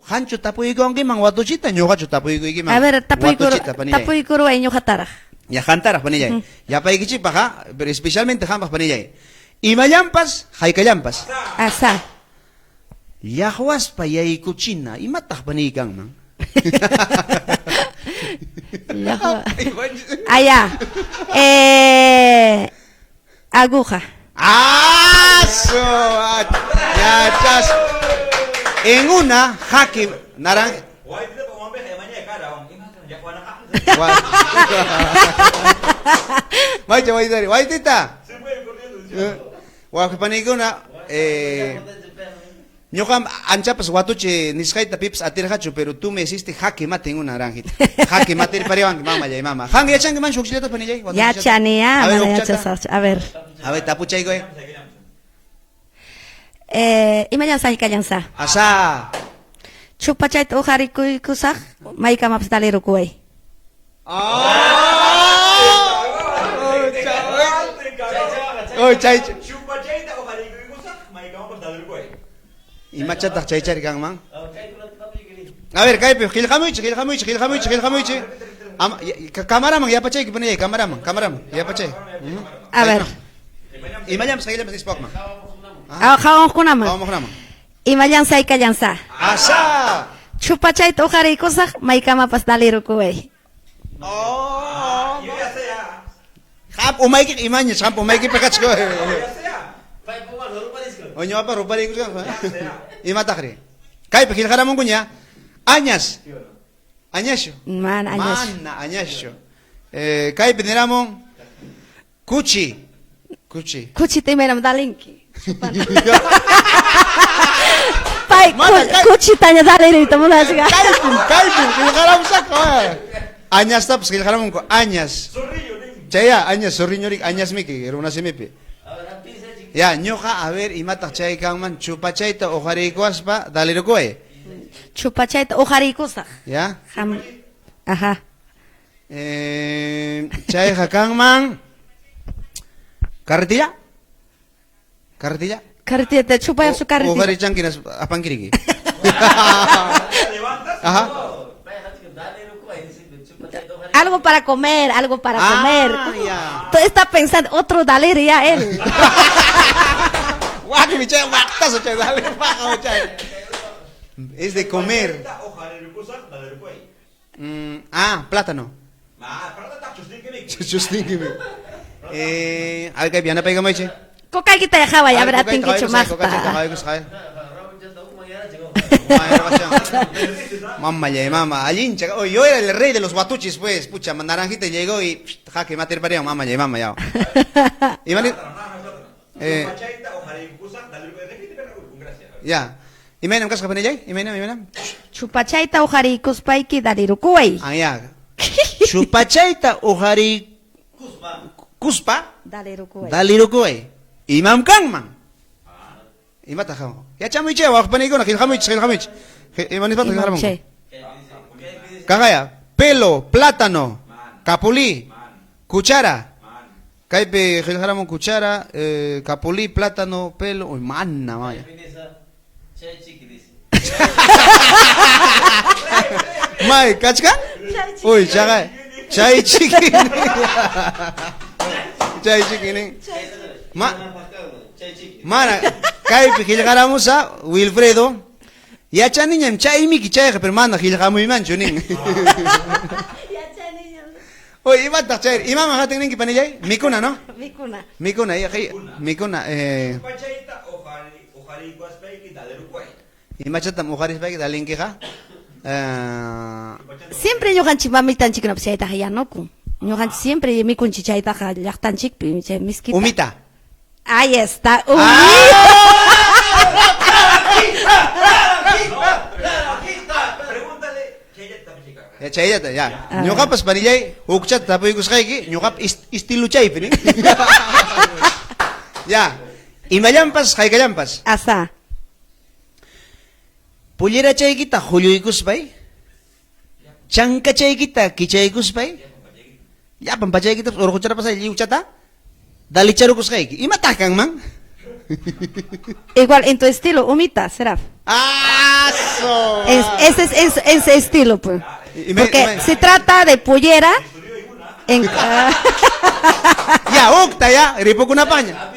Qanchu tapuykunkiman watuchita, ñuqachu tapuykuykiman A ver, tapuykur, watuchita, panillay. tapuykuruway ñuqataraq. Ya qantaraq, panillay. Llapaykichikpaq, ha? Pero especialmente qampaq, panillay. Imallanpas, haykallanpas. Asa. Llaqwaspa yaykuchina, imataq paniy kanman? Llaqwa. Aya. Eh, aguja. ¡Aso! Yachas. En una jaque naranja. Maycha, waytari, waytita. Wawqi-panikuna, eh, ñuqam anchapas watuchi nisqayta pipas atirqachu, pero tú me hiciste jaque mate en una naranjita. Jaque mate pariwanki, mamallay, mama. Qan yachanki man hukchillata panillay? Yachani, ah, A ver, mana hukchata. yachasaqchu. A ver. A ver, tapuchaykuy. Eh, imallan saykallansa. Asa. Chupachayta uqarikuykusaq, maykamapas dalirukuway. Oh, chay. Imachataq chaychari kanman? A ver, kaypi qillqamuychik, qillqamuychik, qillqamuychik, qillqamuychik. Ama kamaraman yapachayki panillay, kamaraman, kamaraman, yapachay. A ver. Imallanpas hayllanpas nispaqman. Ah, qhawamuqkunaman. Qhawamuqkunaman. Imallan saykallansa. Asa. Chupachayta uqariykusaq, maykamapas dalirukuway. Oh. Qampa umaykiqa imañas, qampa umaykipi kachka. Ñuqapa rupariykusqanqa. Imataqri? Kaypi qillqaramunkuña. Añas. Añaschu. Mana añaschu. Mana añaschu. Eh, kaypi niramun kuchi. Kuchi. Kuchita imaynam dalinki. Pay Mana kuchitaña daliriyta munachka. Kaypim, kaypim qillqaramusaqku. Añastapas qillqaramunku, añas. Chaya, añas, zorriñorik, añasmiki, runasimipi. Ya, ñuqa, a ver, imataq chay kanman, chupachayta uqariykuwaspa dalirukuway. Chupachayta uqariykusaq. Ya. Ham, ajá. Eh, chayqa kanman carretilla. Carretilla. Carretillata chupayaqchu carretilla. Uqarichanki apankiriki. Ajá. Algo para comer, algo para Ah, comer. ya. Tú está pensando otro dalir ya él. Waqmi chay waqtaso chay dale paja chay. Es de comer. Ah, plátano. Chustinki. Eh, a ver kaypi yanapaykamaychik. Kukaykita qhaway, a ver atinkichu maqta. Mamallay, mama, allincha. Oye, yo era el rey de los watuchis, pues. Pucha, naranjita llegó y jaque matirparión, mamallay, mama, ya. Imani, eh, ya. Imaynam kasqa panillay? Imaynam, imaynam? Chupachayta uqariykuspayki dalirukuway. Ah, ya. Chupachayta uqari kuspa Dalirukuway. dalirukuway. Imam kanman. Imataq qam? Yachamuychik wawqi paniykuna, qillqamuychik, qillqamuychik. Ima nispataq Imam qillqaramunku? chay. Kaqaya, pelo, plátano, capulí, cuchara. Kaypi qillqaramun cuchara, eh, capulí, plátano, pelo, uy, mana, maya. May, kachkan? Uy, chaqay. Chay chiki. Chay chiki nin. Ma, mana, kaypi qillqaramusa Wilfredo. Yachaniñam chaymiki chayqa, pero mana qillqamuymanchu nin. Oye, imataq chay, imaman hatin ninki panillay? Mikuna, ¿no? Mikuna. Mikuna, mikuna, eh, imachatam uqarispayki dalinkiqa? Eh, Siempre ñuqanchik mamitanchikkunapas chaytaqa yanukun. Ñuqanchik siempre mikunchik chaytaqa llaqtanchikpi chay miskita. humita. Ahí está, humita. Ya chayllata, ya. A Ñuqapas panillay, hukchata tapuykusqayki, ñuqap istiluchaypi nin. Ya. Imallanpas, haykallanpas. Asa. Pollerachaykita hulluykuspay, chankachaykita kichaykuspay, llapan pachaykitapas urqucharapasay lliwchata dalicharukusqayki. Imataq kanman? Igual en tu estilo, humita, será. ¡Aso! Ese es ese estilo, pues. Y me- Porque me- se trata de pollera. En, Ya, ukta ya, ripukuna paña.